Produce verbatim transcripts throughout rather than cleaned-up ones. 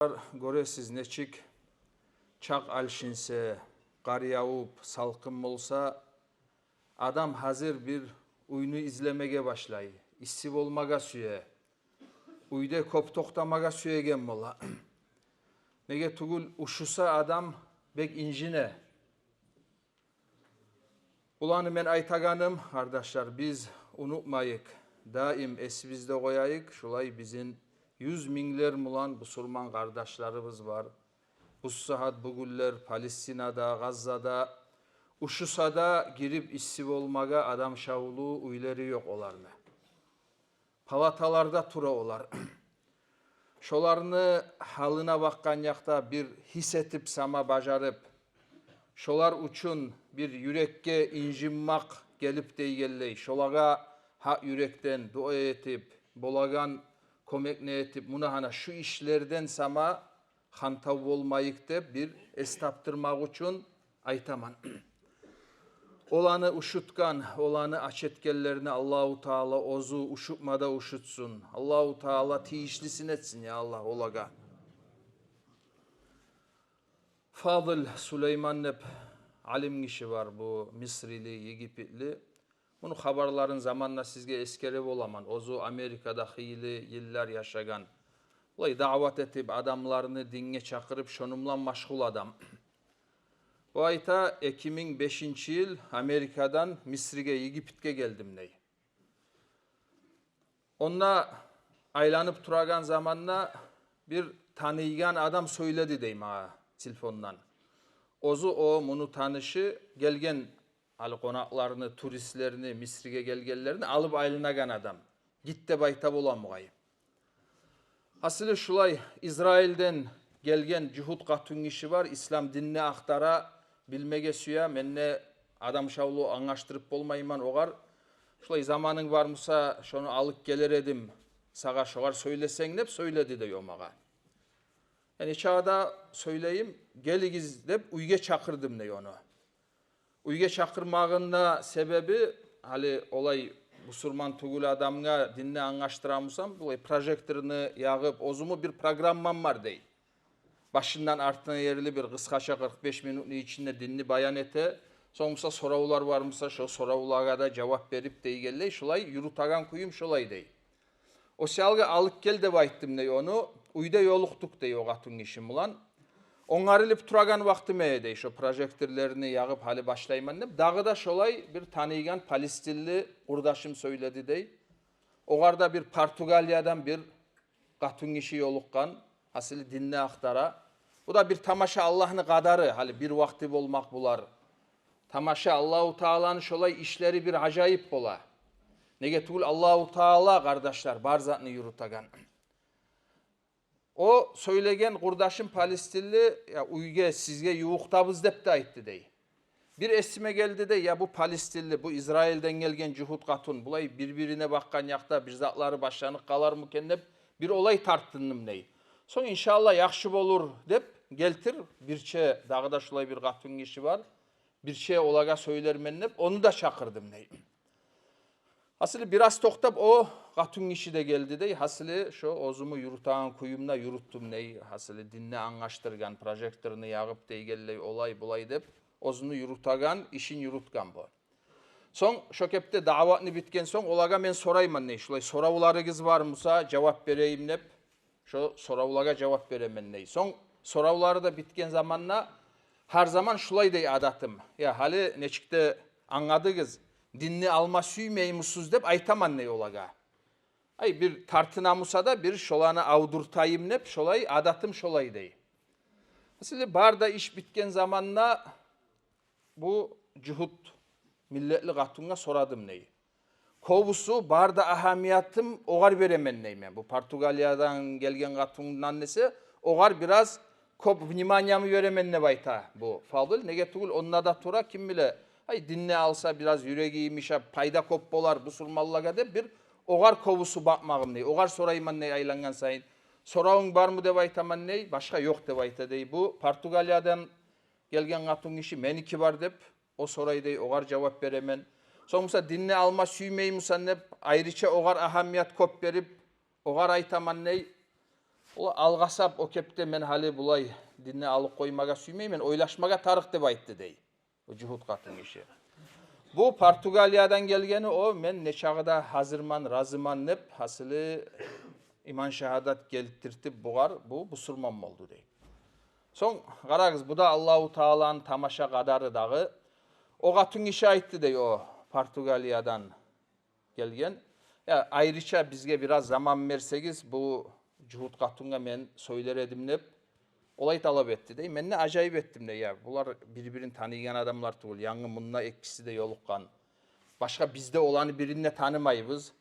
Гёресиз, нечик чакъ алышынса, къар явуп, салкъын болса, адам гьазир бир уьйню излемеге башлай, исси болмагъа сюе. Уьйде кёп токътамагъа сюеген бола. Неге тюгюл, ушуса адам бек инжине. Буланы мен айтагъаным, къардашлар, биз унутмайыкъ, даим эсибизде къояйыкъ, шулай бизин юз минглер булан бусурман къардашларыбыз бар. Бу сагьат, бу гюнлер Палестинада, Гъаззада, ушуса да гирип исси болмагъа адам шавлу уьйлери ёкъ оланы. Палаталарда тура олар. Шоланы гьалына бакъгъан якъда бир гьис этип сама бажарып, шолар учун бир юрекге инжинмакъ гелип дегенлей, шолагъа гьакъ юрекден дуа этип, болагъан кёмекни этип, муна гьана шу ишлерден сама хантав болмайыкъ деп бир эс тапдырмакъ учун айтаман. Оланы ушутгъан, оланы ач этгенлерини Аллагьу Таала оьзю ушутма да ушутсун. Аллагьу Таала тийишлисин этсин, я Аллагь, олагъа. Фадил Сулейман деп алим гиши бар, бу мисрили, египетли. Муну хабарларын заманда сизге эсгере боламан. Оьзю Америкада хыйлы йыллар яшагъан. Булай даъват этип, адамланы динге чакъырып, шону булан машгъул адам. Бу айта: «Эки минг бешинчи йыл Америкадан Мисриге, Египетге гелдим», — дей. Онда айланып турагъан заманда бир таныйгъан адам сёйледи, дей, магъа телефондан. Оьзю о муну танышы, гелген гьали къонакъланы, туристлени, Мисриге гелгенлени алып айланагъан адам. Гит деп айта боламыгъай. Асли шулай Израилден гелген жугьут къатун гиши бар, ислам динни ахтара, билмеге сюе, мен де адам шавлу англашдырып болмайман огъар. Шулай заманынг бар буса, шону алып гелер эдим сагъа, шогъар сёйлесенг деп сёйледи, дей, о магъа. Яни чагъда сёйлейим, гелигиз деп уьйге чакъырдым, дей, ону. Уьйге чакъырмагъымны себеби, гьали олай бусурман тюгюл адамгъа динни англашдыра бусам, булай прожекторну ягъып, оьзюмню бир программам бар, дей. Башындан артына ерли бир къысгъача къыркъ беш минутну ичинде динни баян эте. Сонг буса соравлар бар буса, шо соравлагъа да жавап берип дегенлей, шулай юрютеген кююм шолай, дей. О саялгъа алып гел деп айтдым, дей, ону. Уьйде ёлукъдукъ, дей, о къатун гиши булан. Онгарылып турагъан вакътим эди, дей, шо прожекторланы ягъып, гьали башлайман деп. Дагъы да шолай бир таныйгъан палестинли къурдашым сёйледи, дей. Огъар да бир Португалиядан бир къатун гиши ёлукъгъан, асли динни ахтара. Бу да бир тамаша, Аллагьны къадары, гьали бир вакъти болмакъ булар. Тамаша, Аллагьу Тааланы шолай ишлери бир ажайып бола. Неге тюгюл, Аллагьу Таала, къардашлар, бар затны юрютеген. О сёйлеген къурдашым палестинли, я, уьйге, сизге ювукъдабыз деп де айтды, дей. Бир эсиме гелди, дей, я бу палестинли, бу Израилден гелген жугьут къатун, булай бир-бирине бакъгъан якъда бир затлары башланып къалармы экен деп, бир олай тартындым, дей. Сонг, иншааллагь, яхшы болур деп, гелтир, бирче дагъы да шулай бир къатун гиши бар, бирче олагъа сёйлермен деп, ону да чакъырдым, дей. Асли бираз токътап, о къатун гиши де гелди, дей. Асли шо оьзюмню юрютеген кююмде юрютдюм, дей. Асли динни англашдыргъан, прожекторну ягъып дегенлей, олай-булай деп, оьзюмню юрютеген ишин юрютген бу. Сонг шо кепде даъватны битген сонг, олагъа мен сорайман, дей, шулай соравларыгъыз бар буса, жавап берейим деп. Шо соравлагъа жавап беремен, дей. Сонг соравлары да битген заманда, гьар заман шулай, дей, адатым. Я, гьали нечик де англадыгъыз, динни алма сюймеймисиз деп айтаман, дей, олагъа. Ай, бир тартына буса да, бир шоланы авдуртайым деп, шолай адатым шолай, дей. Асли бары да иш битген заманда бу жугьут миллетли къатунгъа сорадым, дей. Кёбюсю, бары да агьамиятым огъар беремен, дей, мен. Бу Португалиядан гелген къатундан эсе, огъар бираз кёп вниманиямны беремен деп айта бу Фадил. Неге тюгюл, онда да тура, ким биле, ай, динни алса, бираз юреги йымышап, пайда кёп болар бусурманлагъа деп, бир огъар кёбюсю бакъмагъым, дей. Огъар сорайман, дей, айлангъан сайын. Соравунг бармы деп айтаман, дей, башгъа ёкъ деп айта, дей. Бу Португалиядан гелген къатун гиши, меники бар деп, о сорай, дей, огъар жавап беремен. Сонг буса, динни алма сюймеймисен деп, айрыча огъар агьамият кёп берип, огъар айтаман, дей. О алгъасап, о кепде: «Мен гьали булай динни алып къоймагъа сюймеймен, ойлашмагъа тарыкъ», — деп айтды дей о жугьут къатынгиши. Бу Португалиядан гелгени, о: «Мен нечакъы да гьазирман, разиман», — деп, гьасили, иман шагьадат гелтиртип бугъар, бу бусурман болду дей. Сонг къарагъыз, бу да Аллагьу Тааланы тамаша къадары дагъы. О къатынгиши айтды дей, о Португалиядан гелген: «Я, айрыча бизге бираз заман берсегиз, бу жугьут къатынгъа мен сёйлер эдим», — деп, олай талап этди дей. Мен де ажайып этдим дей: «Я, булар бир-бирин таныйгъан адамлар тюгюл, янгы мунда экиси де ёлукъгъан. Башгъа биз де оланы бирин де танымайбыз».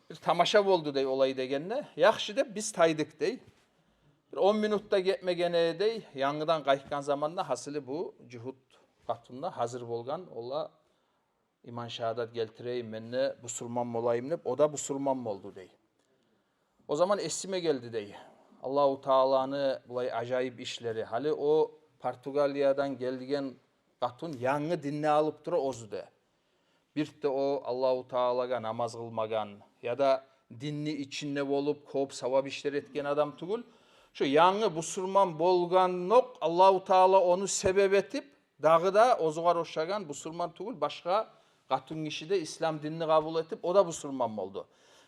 Бир тамаша болду дей олай дегенде. «Яхшы», — деп, биз тайдыкъ дей. Бир он минут да гетмеген эди дей, янгыдан къайтгъан заманда, гьасили, бу жугьут къатын да гьазир болгъан, ола: «Иман шагьадат гелтирейим, мен де бусурман болайым», — деп, о да бусурман болду дей. О заман эсиме гелди дей Аллагьу Тааланы булай ажайып ишлери. Гьали о Португалиядан гелген къатын янгы динни алып тура оьзю де. Бирт де о Аллагьу Таалагъа намаз къылмагъан, яда динни ичинде болуп, кёп савап ишлер этген адам тюгюл. Шо янгы бусурман болгъандокъ, Аллагьу Таала ону себеп этип, дагъы да оьзюгъар ошагъан бусурман тюгюл башгъа къатынгиши де ислам динни къабул этип, о да бусурман болду.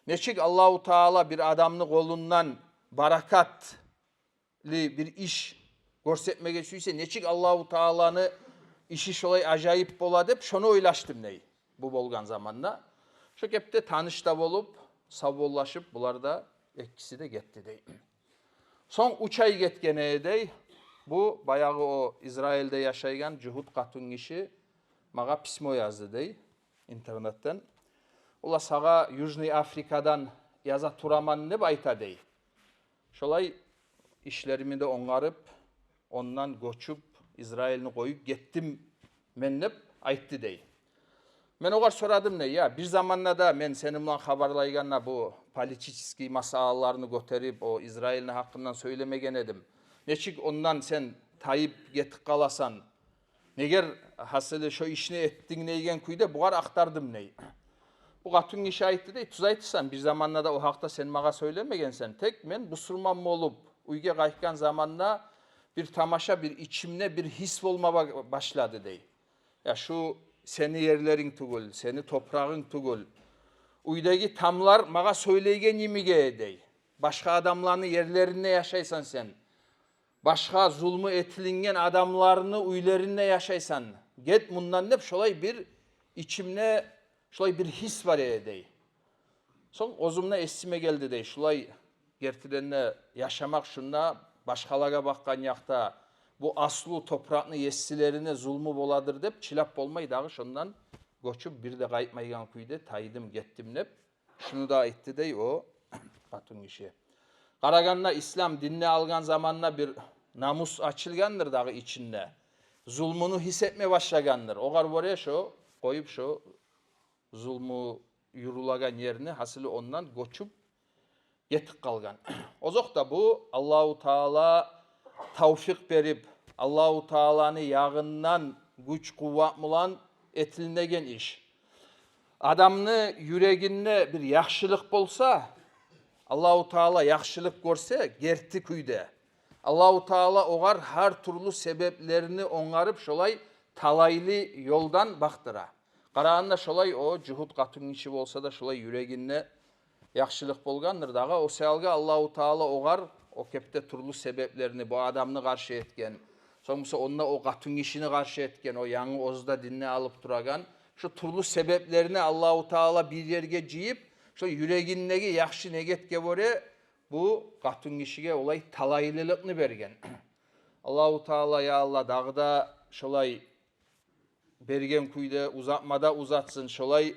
Нечик Аллагьу Таала бир адамны къолундан баракат ли бир иш гёрсетмеге сюйсе, нечик Аллагьу Тааланы иши шолай ажайып бола деп, шону ойлашдым дей бу болгъан заманда. Шо кепде таныш да болуп, савболлашып, булар да экиси де гетди дей. Сонг уьч ай гетген эди дей, бу баягъы о Израильде яшайгъан жугьут къатынгиши магъа письмо язды дей интернетден. Ола: «Сагъа Южный Африкадан яза тураман», — деп айта дей. «Шолай ишлерими де онгарып, ондан гёчюп, Израильни къоюп гетдим мен», — деп айтды дей. Мен огъар сорадым дей: «Я, бир заманда да мен сени булан хабарлайгъанда бу политический масъалаланы гётерип, о Израильни гьакъындан сёйлемеген эдим. Нечик ондан сен тайып гетип къаласан? Негер, гьасили, шо ишни этдинг?» — деген кюйде бугъар ахтардым дей. Бу къатынгиши айтды дей: «Тюз айтасан, бир заманда да о гьакъда сен магъа сёйлемегенсен. Тек мен бусурман болуп, уьйге къайтгъан заманда бир тамаша, бир ичимде бир гьис болма ба-, башлады», — дей. «Я, шу сени ерлеринг тюгюл, сени топурагъынг тюгюл. Уьйдеги тамлар магъа сёйлейген йимик эди, — дей. — Башгъа адамланы ерлеринде яшайсан сен. Башгъа зулму этилинген адамланы уьйлеринде яшайсан. Гет мундан», — деп, шолай бир ичимде шолай бир гьис бар эди дей. Сонг оьзюмде эсиме гелди дей, шулай гертиден де яшамакъ шунда, башгъалагъа бакъгъан якъда, бу аслу топуракъны еслерине зулму боладыр деп, чыдап болмай дагъы шондан гёчюп, бир де къайтмайгъан кюйде тайдым, гетдим деп, шуну да айтды дей о къатынгиши. Къарагъанда, ислам динни алгъан заманда бир намус ачылгъандыр дагъы ичинде. Зулмуну гьис этме башлагъандыр. Огъар гёре шо къоюп, шо зулму юрюлеген ерни, гьасили, ондан гёчюп гетип къалгъан. Озокъда, бу Аллагьу Таала тавфикъ берип, Аллагьу Тааланы ягъындан гюч-къуват булан этилинеген иш. Адамны юрегинде бир яхшылыкъ болса, Аллагьу Таала яхшылыкъ гёрсе, герти кюйде, Аллагьу Таала огъар гьар тюрлю себеплерини онгарып, шолай талайлы ёлдан бакъдыра. Къарагъанда, шолай о жугьут къатынгиши болса да, шолай юрегинде яхшылыкъ болгъандыр дагъы. О саялгъа Аллагьу Таала огъар о кепде тюрлю себеплерини, бу адамны къаршы этген, сонг буса онда о къатынгишини къаршы этген, о янгы оьзю де динни алып турагъан, шо тюрлю себеплерини Аллагьу Таала бир ерге жыйып, шо юрегиндеги яхшы негетге гёре бу къатынгишиге олай талайлылыкъны берген. Аллагьу Таала, я Аллагь, дагъы да шолай берген кюйде узатма да узатсын. Шолай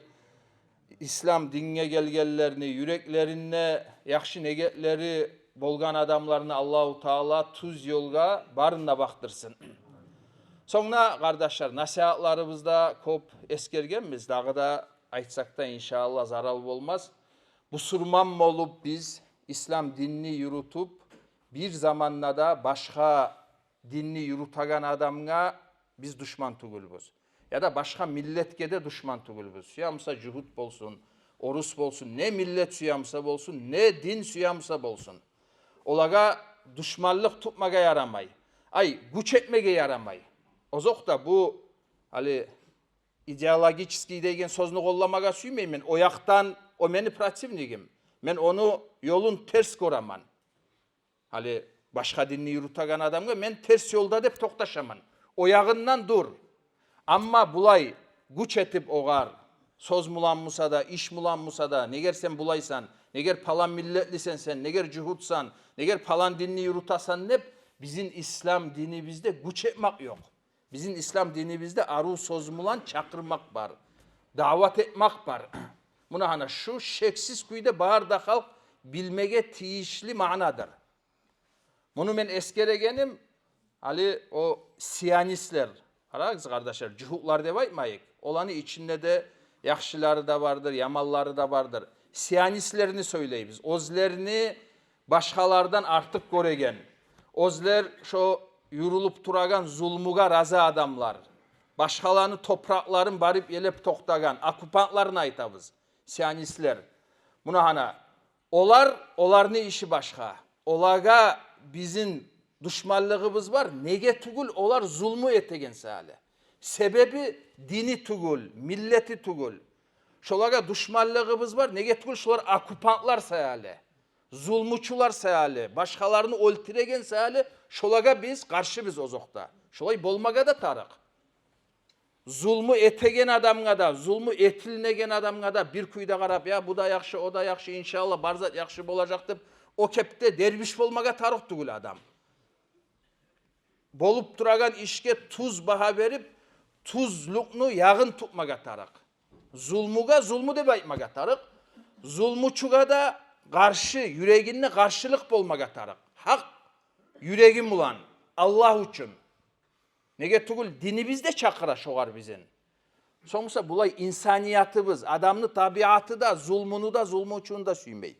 ислам динге гелгенлерини, юреклеринде яхшы негетлери болгъан адамланы Аллагьу Таала тюз ёлгъа барын да бакъдырсын. Сонг да, къардашлар, насигьатларыбызда кёп эсгергенбиз, дагъы да айтсакъ да, иншааллагь, зарал болмас. Бусурман болуп, биз ислам динни юрютюп, бир заманда да башгъа динни юрютеген адамгъа биз душман тюгюлбюз. Яда башгъа миллетге де душман тюгюлбюз. Сюе буса жугьут болсун, орус болсун, не миллет сюе буса болсун, не дин сюе буса болсун. Олагъа душманлыкъ тутмагъа ярамай. Ай, гюч этмеге ярамай. Озокъда, бу гьали идеологический деген сёзню къолламагъа сюймеймен. О якъдан о мени противнигим. Мен ону ёлун терс гёремен. Гьали башгъа динни юрютеген адамгъа мен терс ёлда деп токъташаман. О ягъындан дюр. Амма булай гюч этип огъар, сёз булан буса да, иш булан буса да, негер сен булайсан, негер палан миллетлисен сен, негер жугьутсан, негер палан динни юрютесен деп, бизин ислам динибизде гюч этмек ёкъ. Бизин ислам динибизде арив сёз булан чакъырмакъ бар, даъват этмек бар. Муна гьана шу шексиз кюйде бары да халкъ билмеге тийишли маънадыр. Муну мен эсгерегеним, гьали о сионистлер, къарагъыз, къардашлар, жугьутлар деп айтмайыкъ. Оланы ичинде де яхшылары да бардыр, яманлары да бардыр. Сионистлерни сёйлейбиз. Оьзлерни башгъалардан артыкъ гёреген, оьзлер шо юрюлюп турагъан зулмугъа рази адамлар, башгъаланы топуракъларын барып елеп токътагъан оккупантларны айтабыз, сионистлер. Муна гьана, олар, оланы иши башгъа. Олагъа бизин душманлыгъыбыз бар. Неге тюгюл олар зулму этеген саялы. Себеби дини тюгюл, миллети тюгюл. Шолагъа душманлыгъыбыз бар. Неге тюгюл шолар оккупантлар саялы, зулмучулар саялы, башгъаларны оьлтюреген саялы, шолагъа биз къаршыбыз озокъда. Шолай болмагъа да тарыкъ. Зулму этеген адамгъа да, зулму этилинеген адамгъа да бир кюйде къарап, я бу да яхшы, о да яхшы, иншааллагь, бар зат яхшы болажакъ деп, о кепде дервиш болмагъа тарыкъ тюгюл адам. Болуп турагъан ишге тюз багьа берип, тюзлюкню ягъын тутмагъа тарыкъ. Зулмугъа зулму деп айтмагъа тарыкъ. Зулмучугъа да къаршы, юрегинде къаршылыкъ болмагъа тарыкъ. Гьакъ юрегим булан, Аллагь учун. Неге тюгюл динибиз де чакъыра шогъар бизин. Сонг буса булай инсаниятыбыз, адамны табиаты да зулмуну да, зулмучуну да сюймей.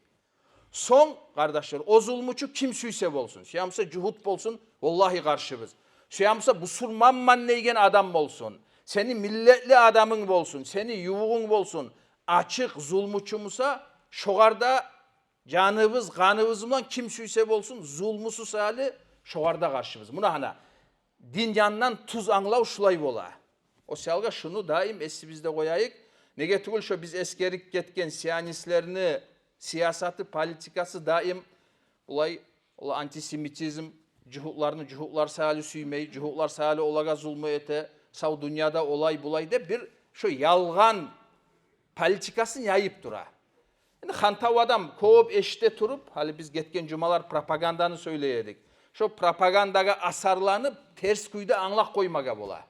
Сонг, къардашлар, о зулмучу ким сюйсе болсун, сюе буса жугьут болсун, валлагьи, къаршыбыз. Сюе буса бусурманман деген адам болсун, сени миллетли адамынг болсун, сени ювугъунг болсун, ачыкъ зулмучу буса, шогъар да жаныбыз, къаныбыз булан ким сюйсе болсун, зулмусу саялы, шогъар да къаршыбыз. Муна гьана, дин янындан тюз англав шулай бола. О саялгъа шуну даим эсибизде къояйыкъ. Неге тюгюл шо биз эсгерип гетген сионистлени сиясаты, политикасы даим булай, ол антисемитизм, жугьутланы жугьутлар саялы сюймей, жугьутлар саялы олагъа зулму эте, сав дюньяда олай-булай деп бир шо ялгъан политикасын яйып тура. Энди хантав адам кёп эшите туруп, гьали биз гетген жумалар пропаганданы сёйлей эдик. Шо пропагандагъа асарланып, терс кюйде англап къоймагъа бола.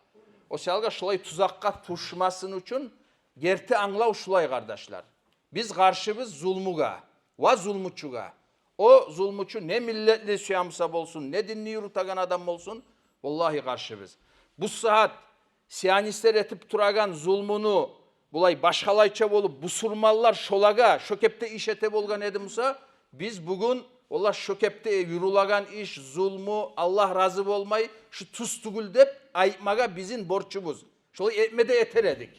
О саялгъа шулай тузакъгъа тюшмесин учун герти англав шулай, къардашлар. Биз къаршыбыз зулмугъа ва зулмучугъа. О зулмучу не миллетли сюе буса болсун, не динни юрютеген адам болсун, валлагьи, къаршыбыз. Бу сагьат сионистлер этип турагъан зулмуну булай башгъалайча болуп, бусурманлар шолагъа шо кепде иш эте болгъан эди буса, биз бугюн, валлагь, шо кепде юрюлеген иш зулму, Аллагь рази болмай, шу тюз тюгюл деп айтмагъа бизин борчубуз. Шолай этме де этер эдик.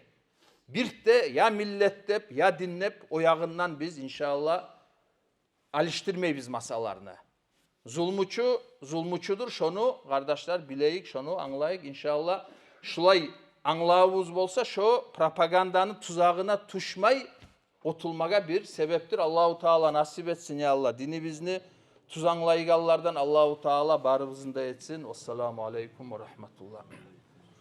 Бир де я миллет деп, я дин деп, о ягъындан биз, иншааллагь, алышдырмайбыз масъалаланы. Зулмучу зулмучудур, шону, къардашлар, билейик, шону англайыкъ, иншааллагь. Шулай англавубуз болса, шо пропаганданы тузагъына тюшмей къутулмагъа бир себепдир. Аллагьу Таала насип этсин, я Аллагь, динибизни тюз англайгъанлардан Аллагьу Таала барыбызны да этсин. Вассаламу алейкум ва рагьматуллагь.